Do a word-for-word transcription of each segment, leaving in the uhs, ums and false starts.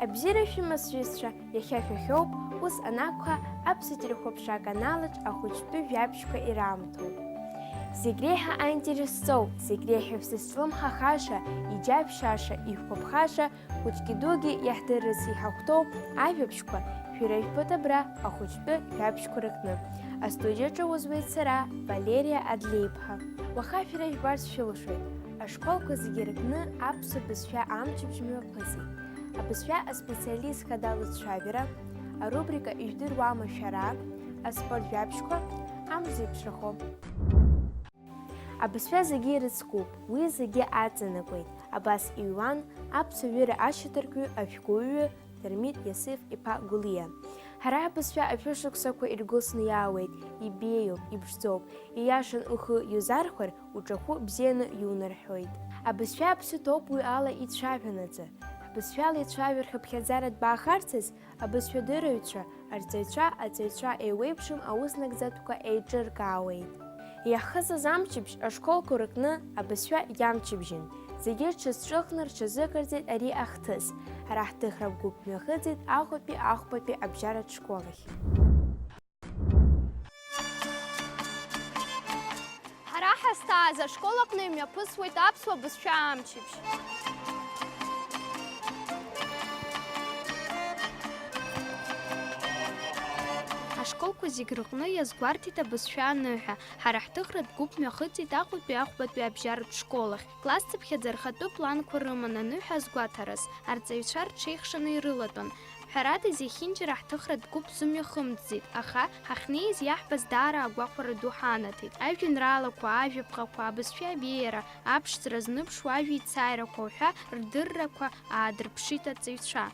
Абзиара шәымаз, сҩызцәа, иахьа шәахьоуп, ус анакәха, Аԥсуа телехәаԥшра аканалаҿ ахәыҷтәы жәабжьқәа ираамҭоуп. Зегь реиҳа аинтерес зҵоу, зегь реиҳа шәзызҿлымҳахаша, иџьабшьаша, ишәгәаԥхаша, хәыҷгьы дугьы иаҳдырырц иҳахәҭоу ажәабжьқәа шәара ижәбоит абра ахәыҷтәы жәабжьқәа рыҟны. Астудиаҿы узуеит сара, Валериа Адлеиԥҳа. Уаха шәара ижәбарц шәылшоит. Ашколқәа зегьы рыҟны аԥсуа бызшәа амчыбжь мҩаԥысит. Абызшәа аспециалист хада лыцәажәара, арубрика Ижәдыруама шәара, аспорт жәабжьқәа, амш зеиԥшрахо. Абызшәа зегьы ирыцкуп, уи зегьы аҵанакуеит. Абас иҩуан аԥсуа ҩыра ашьаҭаркҩы, ашәҟәыҩҩы Дырмит Иасиф-иԥа Гәлиа. Ҳара ҳбызшәа ашәышықәсақәа иргәылсны иаауеит, ибеиоуп, иԥшӡоуп, ииашан ухы иузархәар, уҿахәы бзианы иунарҳәоит. Абызшәа аԥсы ҭоуп уи ала ицәажәанаҵы. Ҳбызшәала ицәажәар хыԥхьаӡара дбаахарцаз, абызшәадырраҩцәа, арҵаҩцәа, аҵаҩцәа еиуеиԥшым ауснагӡатәқәа еиҿыркаауеит. Иаҳхысыз амчыбжь ашколқәа рыҟны абызшәа иамчыбжьын. Зегьы рҽазҿыхны рҽазыҟарҵеит ари ахҭыс. Ҳара ҳҭыхратә гәыԥ мҩахыҵит Аҟәатәи ахәбатәи абжьаратә школ ахь. Ҳара ҳазҭааз ашкол аҟны имҩаԥысуеит аԥсуа бызшәа амчыбжь. Ашколқәа зегь рыҟны иазгәарҭеит абызшәа аныҳәа. Ҳара ҳҭыхратә гәыԥ мҩахыҵит Аҟәатәи ахәбатәи абжьаратә школ ахь. Классцыԥхьаӡа рхатәы планқәа рыман аныҳәа азгәаҭараз, арҵаҩцәа рҽеихшаны ирылатәан. Ҳәарада, зехьынџьара ҳҭыхратә гәыԥ зымҩа хымҵӡеит, аха ҳахьнеиз иаҳбаз даара агәахәара ду ҳанаҭеит. Ажәеинраалақәа, ажәаԥҟақәа, абызшәа абеиара, аԥшӡара зныԥшуа ажәеицааирақәа уҳәа рдыррақәа аадырԥшит арҵаҩцәа.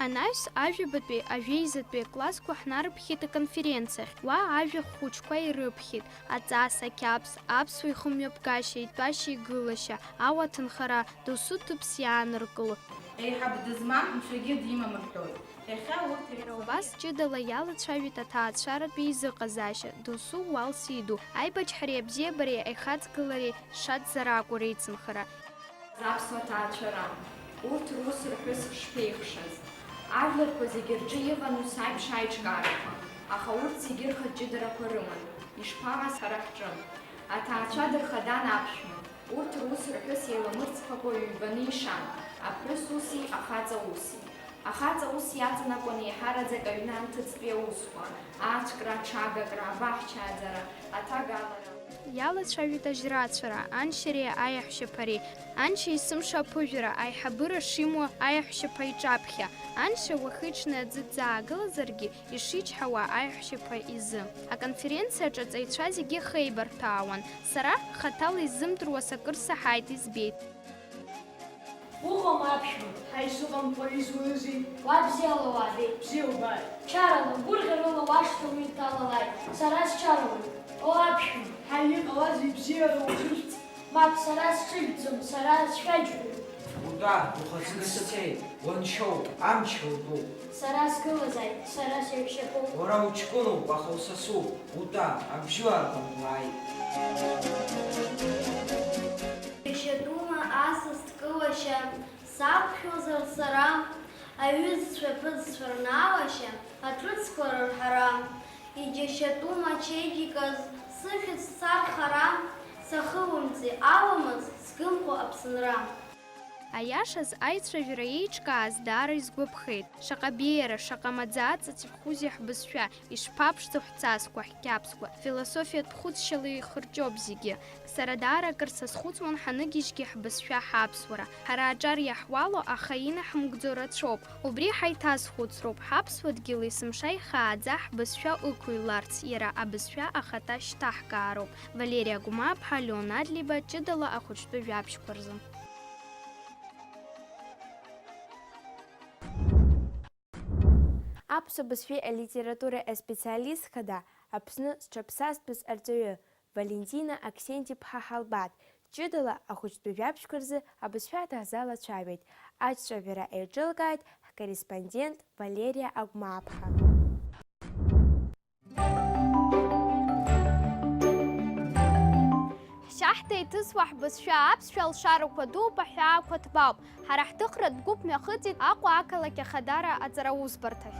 Анаҩс ажәабатәи, ажәеизатәи аклассқәа ҳнарыԥхьеит аконференциахь. Уа ажәа хәыҷқәа ирыԥхьеит, аҵас, ақьабз, аԥсуа ихымҩаԥгашьа, итәашьа, игылашьа, ауа аҭынхара, досу ҭыԥс иааныркыло. Еиҳаб дызмам мшәагьы димам рҳәоит. Иахьа урҭ Иара убас ҷыдала иалацәажәеит аҭаацәаратә еизыҟазаашьа, досу уалс иду, аибашьцәеи абзиабареи аихаҵгылареи шацзар акәу реицынхара. Аԥсуа ҭаацәара, урҭ рус рҳәыс шԥеихшаз! Ажәларқәа зегьы рҿы иҟан ус аиԥш аиҿкаарақәа, аха урҭ зегьы рхатә ҷыдарақәа рыман. Ишԥаҟаз ҳара ҳҿы? Аҭаацәа дырхадан аԥшәма. Урҭ рус рҳәыс еиламырцхакәа ҩбаны ишан, аԥҳәыс уси, ахаҵа уси. Ахаҵа ус иаҵанакуан еиҳараӡак аҩны анҭыҵтәи аусқәа, ацәкра, аҽагакра, абаҳчааӡара, аҭагалара. Иалацәажәеит ажьрацәара, аншьареи аиаҳәшьаԥареи, аншьа есымша аԥыжәара, аиҳабыра шимоу аиаҳәшьаԥа иҿаԥхьа, аншьа уахи-ҽни аӡы дзаагылазаргьы, ишичҳауа аиаҳәшьаԥа изы. Аконференциаҿы аҵаҩцәа зегьы хеибарҭәаауан. Сара хаҭала иззымдыруа сакыр саҳаит, избеит. Уҟоума аԥшәма? Ҳаи, сыҟамкәа изуазеи? Уа бзиала уаабеит. Бзиа убааит. Чарала, гәырӷьарыла уашҭа уҩ далалааит. Сара счароуп. О, аԥшәма! Ҳаи, иҟалазеи, бзиара уӡәырц? Мап, сара сҽыжәҵӡом, сара сшәаџьҳәаҩуп. Утәа, ухаҵкы сцеит, уаншьоуп, амчра утәуп. Сара сгылазааит, сара сеиҳәшьаԥоуп. Уара уҷкәыноуп, аха усасуп. Утәа, абжьы арҟынтә уааит. Иџьашьатәума асас дкылашьа, сақәшәозар сара, аҩызцәа ԥызцәа рнаалашьа, аҿыцқәа рырҳара. Иџьашьатәума ачеиџьыказ сыхьӡ сцархара, сахылымҵи аламыс, сгымхо Аԥсынра. Аиашаз, аицәажәара еиҿкааз даара изгәаԥхеит. Шаҟа беиара, шаҟа маӡа аҵаҵәҟьахәузеи ҳбызшәа, ишԥаԥшӡоу ҳҵасқәа, ҳқьабзқәа, философиатә хәыцшьала ихырҷоуп зегьы. Сара даара акыр сазхәыцуан ҳаныгьежьгьы ҳбызшәа ҳаԥсуара. Ҳара аҿар иаҳуало, аха инаҳмыгӡо рацәоуп. Убри ҳаиҭазхәыцроуп, ҳаԥсуа дгьыл есымша ихааӡа ҳбызшәа ықәыҩларц, иара абызшәа ахаҭа шьҭаҳкаароуп. Валериа Гәмааԥҳа, Леон Адлеиба, ҷыдала ахәыҷтәы жәабжьқәа рзы. Аԥсуа бызшәеи алитературеи аспециалист хада, Аԥсны зҽаԥсазтәыз арҵаҩы Валентина Аксентиԥҳа Ҳалбаҭ, ҷыдала ахәыҷтәы жәабжьқәа рзы абызшәа даҳзалацәажәеит, аҿҿажәара еиҿылкааит ҳкорреспондент Валериа Агәмааԥҳа. Ҳшаҳҭа Иҭысуа ҳбызшәа аԥсшәа алшарақәа дууп, аҳәаақәа ҭбаауп. Ҳара ҳҭыхратә гәыԥ мҩахыҵит Аҟәа ақалақь Ахадара аҵараусбарҭахь.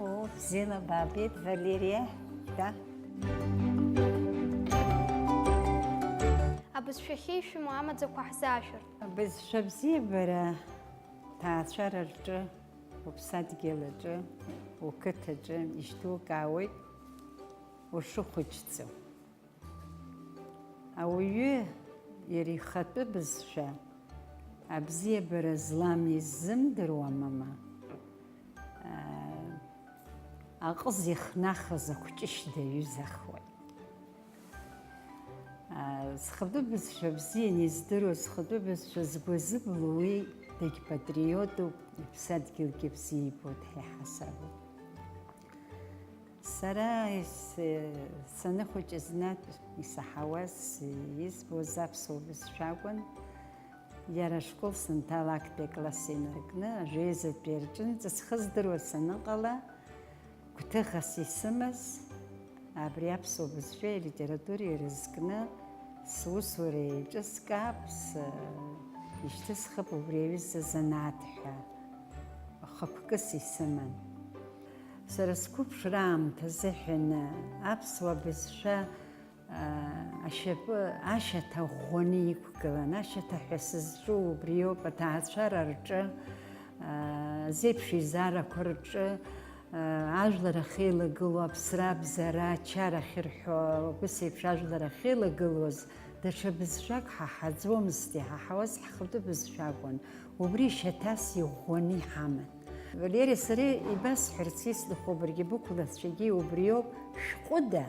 О, бзиала баабеит, Валериа, да? Абызшәахьы ишәымоу амаӡақәа ҳзаашәырт. Абызшәа бзиабара ҭаацәара рҿы, уԥсадгьыл аҿы, уқыҭаҿы ишьҭукаауеит ушыхәыҷӡоу. Ауаҩы иара ихатәы бызшәа абзиабара злам иззымдыруа мама, аа, аҟыз ихнахыз акәҷышь даҩызахуеит. Аа, зхатәы бызшәа бзианы издыруа, зхатәы бызшәа згәы азыблу уи дагьпатриотуп, иԥсадгьылгьы бзиа ибоит ҳәа иҳасабуп. Сара ис-, саныхәыҷыз, наҟ исаҳауаз, избоз аԥсуа бызшәа акәын. Иара ашкол санҭала, актәи акласс инаркны, ажәеизатәи рҿынӡа схы здыруа саныҟала, гәҭыхас исымаз, абри аԥсуа бызшәеи алитературеи ирызкны сусура еиҿыскаап, с-, ишьҭысхып убри аҩыза занааҭ ҳәа хықәкыс исыман. Сара сқәыԥшра аамҭазыҳәаны аԥсуа бызшәа, аа, ашьапы ашьаҭа ӷәӷәаны иқәгылан, ашьаҭа ҳәа сызҿу убриоуп, аҭаацәара рҿы, аа, азеиԥш еизарақәа рҿы, аа, ажәлар ахьеилагылоу, аԥсра, абзара, ачара ахьырҳәо, убыс еиԥш ажәлар ахьеилагылоз, даҽа бызшәак ҳаҳаӡомызт, иҳаҳауаз ҳхатәы бызшәа акәын. Убри шьаҭас иӷәӷәаны иҳаман. Валери, сара ибасҳәарц исҭаху, баргьы бықәлацәагьы убриоуп, шәҟәыда,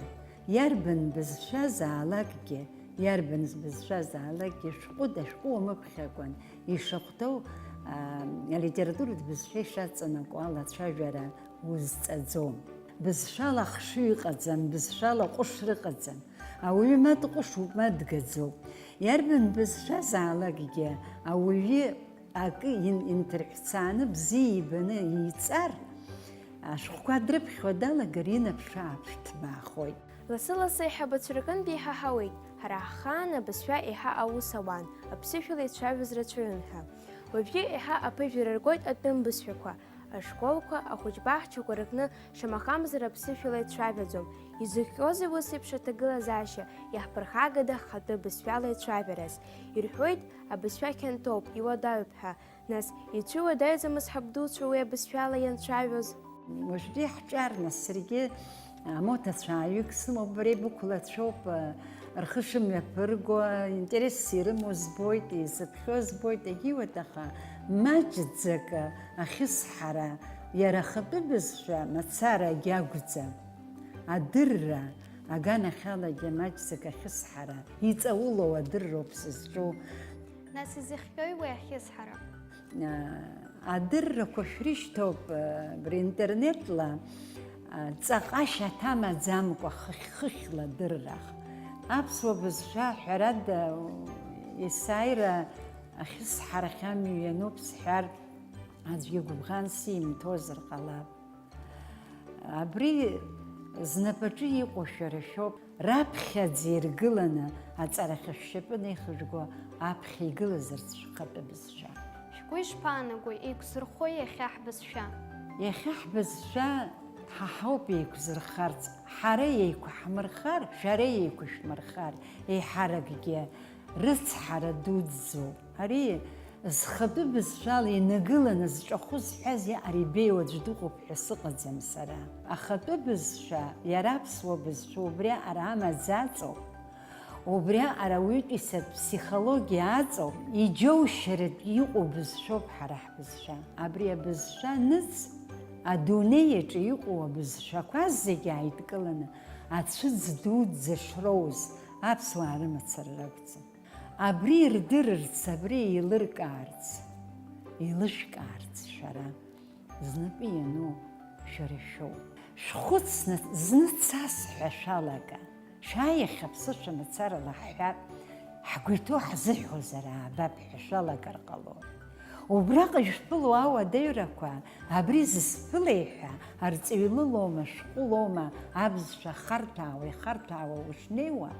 иарбан бызшәазаалакгьы, иарбан бызшәазаалакгьы, шәҟәыда, шәҟәы уамыԥхьакәан, ишахәҭоу, аа, алитературатә бызшәа ишаҵанакуа ала ацәажәара узҵаӡом. Бызшәала ахшыҩ ыҟаӡам, бызшәала ҟәышра ыҟаӡам. Ауаҩы ма дҟәышуп, ма дгаӡоуп. Иарбан бызшәазаалакгьы ауаҩы акы ин-, инҭырҳәцааны, бзиа ибаны иҵар, ашәҟәқәа дрыԥхьо далагар, инаԥш-ааԥш ҭбаахоит. Лассы-лассы аиҳабацәа рҟынтә иҳаҳауеит, ҳара ҳхаан абызшәа еиҳа аус ауан, аԥсышәала ицәажәоз рацәаҩын ҳәа. Уажәгьы еиҳа аԥыжәара ргоит атәым бызшәақәа. Ашколқәа, ахәыҷбаҳчақәа рыҟны шамахамзар аԥсышәала ицәажәаӡом. Изыхҟьозеи ус еиԥш аҭагылазаашьа, иаҳԥырхагада ҳхатәы бызшәала ицәажәараз? Ирҳәоит, абызшәа хьанҭоуп, иуадаҩуп ҳәа. Нас, ицәыуадаҩӡамыз ҳабдуцәа уи абызшәала ианцәажәоз? Уажәтәи ҳҿар, нас, саргьы амоҭацәа ааҩык сымоуп, бара ибықәлацәоуп, рхы шымҩаԥырго, интересс ирымоу збоит, изыԥхьо збоит, егьиуеит, аха маҷӡак ахьысҳара, иара ахатәы бызшәа мацарагь акәӡам. Адырра, аганахьалагьы маҷӡак ахьысҳара, иҵаулоу адырроуп сызҿу. Нас изыхҟьои уи ахьысҳара? Адыррақәа шәрышьҭоуп, абри интернетла, ҵаҟа шьаҭа амаӡамкәа, хыхь-хыхьла адыррах. Аԥсуа бызшәа, ҳәарада, есааира ахьысҳарахь амҩа иануп сҳәар, аӡәгьы гәыбӷан симҭозар ҟалап. Абри знапаҿы иҟоу шәара шәоуп, раԥхьаӡа иргыланы аҵарахьы шәшьапы неихыжәго аԥхьа игылазарц шәхатәы бызшәа. Шәгәы ишԥаанагои, еиқәзырхои иахьа ҳбызшәа? Иахьа ҳбызшәа ҳа ҳауп еиқәзырхарц, ҳара еиқәаҳмырхар, шәара еиқәышәмырхар, еиҳаракгьы рыцҳара дуӡӡоуп. Ари зхатәы бызшәала инагыланы зҿахәы зҳәаз иаҟара ибеиоу аӡә дыҟоуп ҳәа сыҟаӡам сара. Ахатәы бызшәа, иара аԥсуа бызшәа убриаҟара амаӡа аҵоуп, убриаҟара ауаҩытәыҩсатә ԥсихологиа аҵоуп, иџьоушьаратә иҟоу бызшәоуп ҳара ҳбызшәа. Абри абызшәа ныҵ адунеи аҿы иҟоу абызшәақәа зегьы ааидкыланы ацәыӡ дуӡӡа шроуз аԥсуаа рымацара ракәӡам. Абри ирдырырц, абри еилыркаарц, еилышәкаарц шәара, знапы иану шәара шәоуп. Шәхәыцны зны цас ҳәа шәалага. Шәааи, иахьа аԥсышәа мацарала ҳҳәап, ҳгәы иҭоу ҳзыҳәозар аабап ҳәа шәалагар ҟалоит. Убраҟа ишәԥыло ауадаҩрақәа абри зысԥылеи ҳәа арҵаҩы лылоума, шәҟәылоума, абызшәа харҭәаауа, ихарҭәаауа ушнеиуа,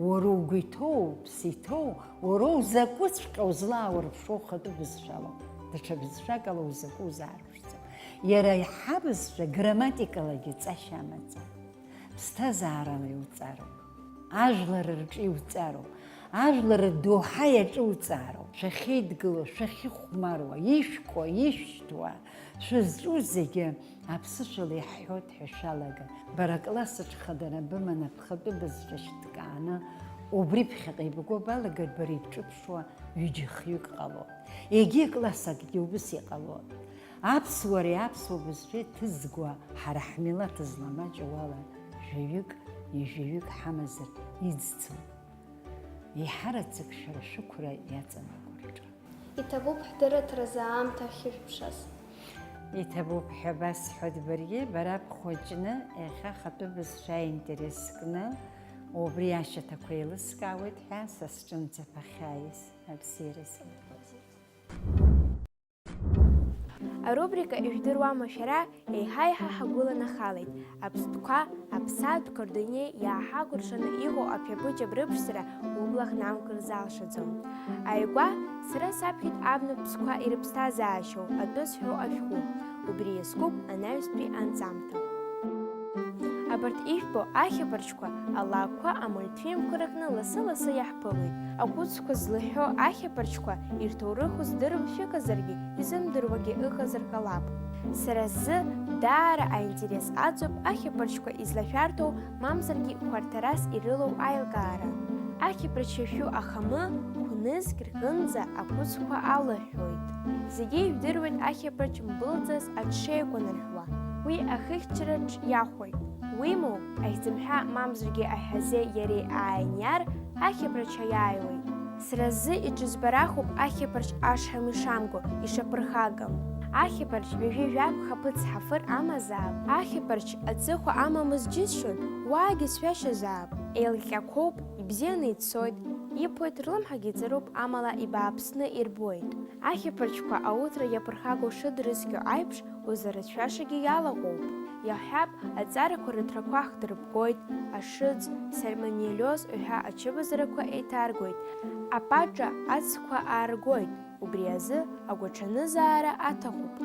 уара угәы иҭоу, уԥсы иҭоу, уара узакәыҵәҟьа узлааурԥшуа ухатәы бызшәалоуп, даҽа бызшәакала узакәу узаарԥшӡом. Иара ҳабызшәа грамматикалагьы ҵашьа амаӡам. Ԥсҭазаарала иуҵароуп, ажәлар рҿы иуҵароуп, ажәлар рдоуҳа иаҿуҵаароуп. Шәахьеидгыло, шәахьыхәмаруа, ишәкуа, ишәшьҭуа, шәызҿу зегьы аԥсышәала иаҳҳәоит ҳәа шәалагар. Бара аклассаҿ хадара быманы аԥхатәы бызшәа шьҭкааны, убри ԥхьаҟа ибго балагар, бара ибҿыԥшуа ҩыџьа-хҩык ҟалоит. Егьи классакгьы убыс иҟалоит. Аԥсуареи аԥсуа бызшәеи ҭызго ҳара ҳмилаҭ зламаҷу ала жәаҩык, ҩажәаҩык ҳамазар иӡӡом. Еиҳараӡак шәара шәықәра иаҵанакуа рҿы. Иҭабуп ҳдырраҭаразы аамҭа ахьышәԥшааз. Иҭабуп ҳәа басҳәоит баргьы, бара бхәыҷны, иахьа ахатәы бызшәа аинтерес кны, убри ашьаҭақәа еилыскаауеит ҳәа са сҿынӡа бахьааиз абзиаразы. Арубрика Ижәдыруама шәара? Еиҳа-еиҳа ҳагәыланахалеит. Аԥстәқәа, аԥсаатәқәа рдунеи иааҳакәыршаны иҟоу аԥшьабыџьаб рыԥшӡара убла хнамкыр залшаӡом. Ааигәа сара саԥхьеит абна ԥсқәа ирыԥсҭазаашьоу атәы зҳәо ашәҟәы. Убри иазкуп анаҩстәи анҵамҭа. Абарҭ ижәбо ахьаԥарчқәа алакәқәа амультфильмқәа рыҟны лассы-лассы иаҳԥылоит. Ақәыцқәа злаҳәо ахьаԥарчқәа ирҭоурыху здырам шәыҟазаргьы, изымдыруагьы ыҟазар ҟалап. Сара сзы даара аинтерес аҵоуп ахьаԥарчқәа излашәарҭоу, мамзаргьы хәарҭарас ирылоу аилкаара. Ахьаԥарч иашәу ахамы хә-нызқь рҟынӡа ақәыцқәа алаҳәоит. Зегьы ижәдыруеит ахьаԥарч мбылӡаз аҽшеикәанарҳәуа, уи ахыхьчараҿ иахәоит. Уимоу, аихьӡымҳәа мамзаргьы аҳәазеи иареи ааиниар, ахьаԥарч аиааиуеит. Сара сзы иҿызбарахуп ахьаԥарч ашҳам ишамго, ишаԥырхагам. Ахьаԥарч ҩажәи жәаф хаԥыц ҳафыр амазаап. Ахьаԥарч аҵыхәа амамыз џьысшьон, уаагьы сҩашьазаап. Еилҟьақәоуп, ибзианы ицоит, иԥоит, рлымҳагьы ҵаруп, амала ибааԥсны ирбоит. Ахьаԥарчқәа ауҭра иаԥырхагоу шыдрыцқьо аиԥш, узарыцәшәашагьы иалаҟоуп. Иаҳҳәап, аҵарақәа рыҭрақәа хдырбгоит, ашыӡ, сальмонеллез ҳәа ачымазарақәа еиҭаргоит, апатра ацқәа ааргоит, убри азы агәаҽанызаара аҭахуп.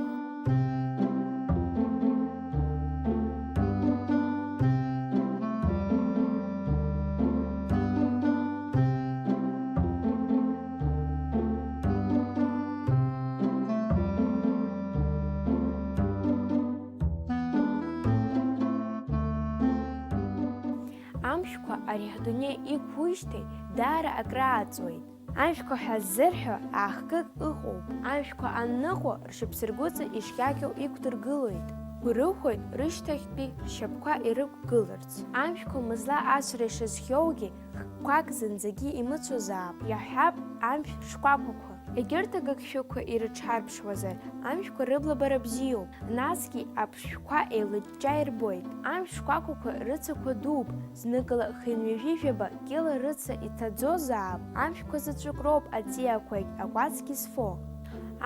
Амшәқәа ари ҳдунеи иқәуижьҭеи даара акрааҵуеит. Амшәқәа ҳәа ззырҳәо аахкык ыҟоуп. Амшәқәа анныҟәо, ршьапсыргәыҵа ишкьакьоу иқәдыргылоит. Урыхәоит рышьҭахьтәи ршьапқәа ирықәгыларц. Амшәқәа мызла ацәара ишазхиоугьы, хкқәак зынӡагьы имыцәозаап, иаҳҳәап, амшә шкәакәақәа. Егьырҭ агыгшәыгқәа ирыҽҳарԥшуазар, амшәқәа рыблабара бзиоуп, насгьы аԥшшәқәа еилыҷҷа ирбоит. Амшә шкәакәақәа рыцақәа дууп, зныкала хынҩажәи жәаба кьыла рыца иҭаӡозаап, амшәқәа заҵәык роуп аҵиаақәагь акәацгьы зфо.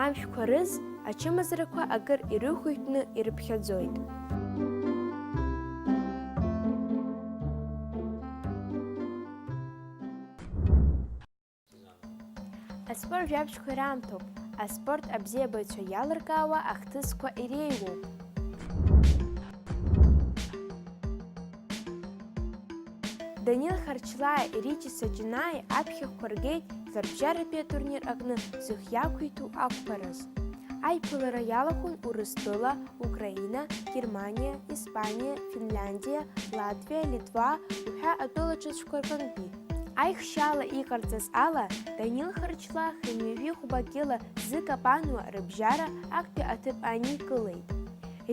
Амшәқәа рыз ачымазарақәа акыр ирыхәыжәтәны ирыԥхьаӡоит. Аспорт жәабжьқәа раамҭоуп. Аспорт абзиабаҩцәа иалыркаауа ахҭысқәа иреиуоуп. Данил Харчлааи Ричи Саҷанааи аԥхьахәқәа ргеит жәларбжьаратәи атурнир аҟны зых иақәиҭу ақәԥараз. Аиԥылара иалахәын Урыстәыла, Украина, Германиа, Испаниа, Финляндиа, Латвиа, Литва уҳәа атәыла ҿыцәқәа рҟынтәи. Аихшьаала иҟарҵаз ала, Данил Харчлаа хынҩажәи хәба кьыла зыкапануа рыбжьара актәи аҭыԥ ааникылеит.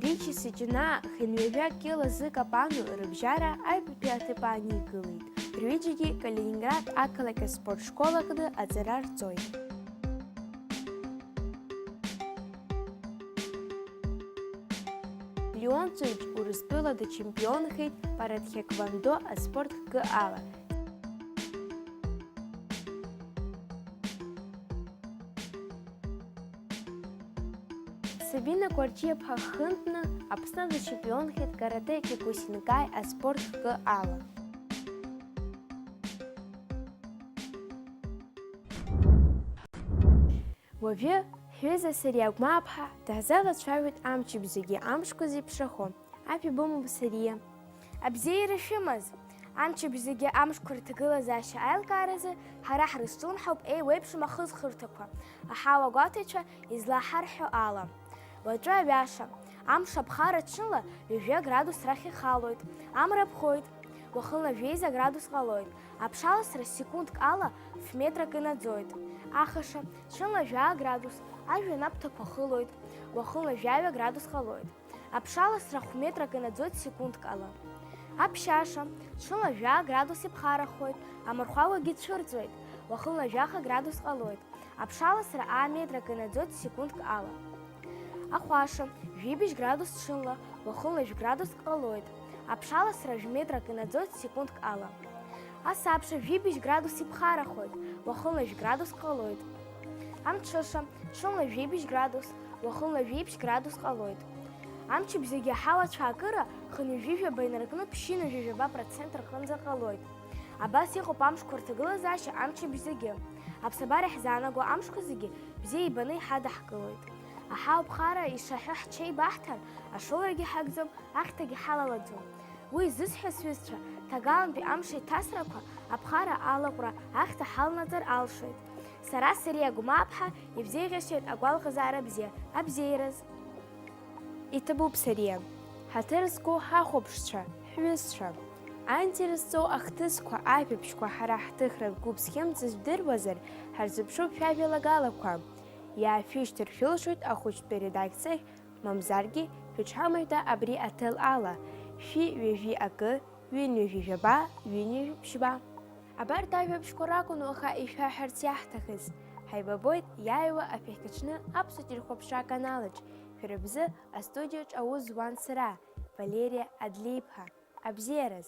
Ричи Саҷанаа хынҩажәа кьыла зыкапануа рыбжьара аҩбатәи аҭыԥ ааникылеит. Рҩыџьагьы Калининград ақалақь аспорт школ аҟны аҵара рҵоит. Леон Цыгә Урыстәыла дачемпионхеит паратхеквондо аспорт хкы ала. Сабина Кәарҷиаԥҳа Хынтәны Аԥсны дачемпионхеит каратэ киокусинкай аспорт хкы ала. Уажәы ҳҩыза Сариа Гәмааԥҳа даҳзалацәажәоит амчыбжьгьы амшқәа зеиԥшрахо. Аԥибома Сариа? Абзиара шәымаз! Амчыбжьгьы амшқәа рҭагылазаашьа аилкааразы ҳара ҳрызҿлымҳауп еиуеиԥшым ахысхырҭақәа, аҳауагәаҭаҩцәа излаҳарҳәо ала. Уаҵәы аҩаша, амш аԥхара ҽынла ҩажәа градус рахь ихалоит, амра ԥхоит, уахынла жәеиза градус ҟалоит, аԥшаласра секундк ала ф-метрак инаӡоит. Ахаша, ҽынла жәаа градус, ажәҩан аԥҭақәа хылоит, уахынла жәаҩа градус ҟалоит. Аԥшаласра хә-метрак инаӡоит секундк ала. Аԥшьаша, ҽынла жәаа градус иԥхарахоит, амырхәагагьы цәырҵуеит, уахынла жәаха градус ҟалоит. Аԥшаласра аа-метрак инаӡоит секундк ала. Ахәаша, жәибжь градус ҽынла, уахынла жәградуск ҟалоит. Аԥшаласра жәметрак инаӡоит секундк ала. Асабша, жәибжь градус иԥхарахоит, уахынла жәградуск ҟалоит. Амҽыша, ҽынла жәибжь градус, уахынла жәеиԥшь градус ҟалоит. Амчыбжьгьы аҳауа ацәаакыра хынҩажәижәаба инаркны ԥшьынҩажәижәаба процент рҟынӡа ҟалоит. Абас иҟоуп амшқәа рҭагылазаашьа амчыбжьгьы. Аԥсабара иаҳзаанаго амшқәа зегьы бзиа ибаны иҳадаҳкылоит. Аҳауа ԥхара ишаҳәо ҳҽеибаҳҭар, ашоурагьы ҳагӡом, ахьҭагьы ҳалалаӡом. Уи зысҳәаз, сҩызцәа, ҭагалантәи амш еиҭасрақәа аԥхара алаҟәра ахьҭа ҳалнаҵар алшоит. Сара Сариа Гәмааԥҳа ибзеиӷьасшьоит агәалаҟазаара бзиа, абзиараз! Иҭабуп, Сариа. Ҳаҭыр зқәу ҳахәаԥшцәа, ҳҩызцәа! Аинтерес зҵоу ахҭысқәа, ажәабжьқәа ҳара ҳҭыхратә гәыԥ зхьымӡаз жәдыруазар, ҳарзыԥшуп шәажәа лагалақәа. Иаашәышьҭыр шәылшоит ахәыҷтәы редакциахь, мамзаргьы шәыҽҳамаҩда абри аҭел ала, шәи ҩажәи акы, ҩынҩажәи жәаба, ҩынҩажәи ԥшьба. Абарҭ ажәабжьқәа ракәын уаха ишәаҳәарц иаҳҭахыз. Ҳаибабоит иааиуа ашәахьаҽны аԥсуа телехәаԥшра аканалаҿ. Шәара бзы астудиаҿ аус зуан сара, Валериа Адлеиԥҳа. Абзиараз!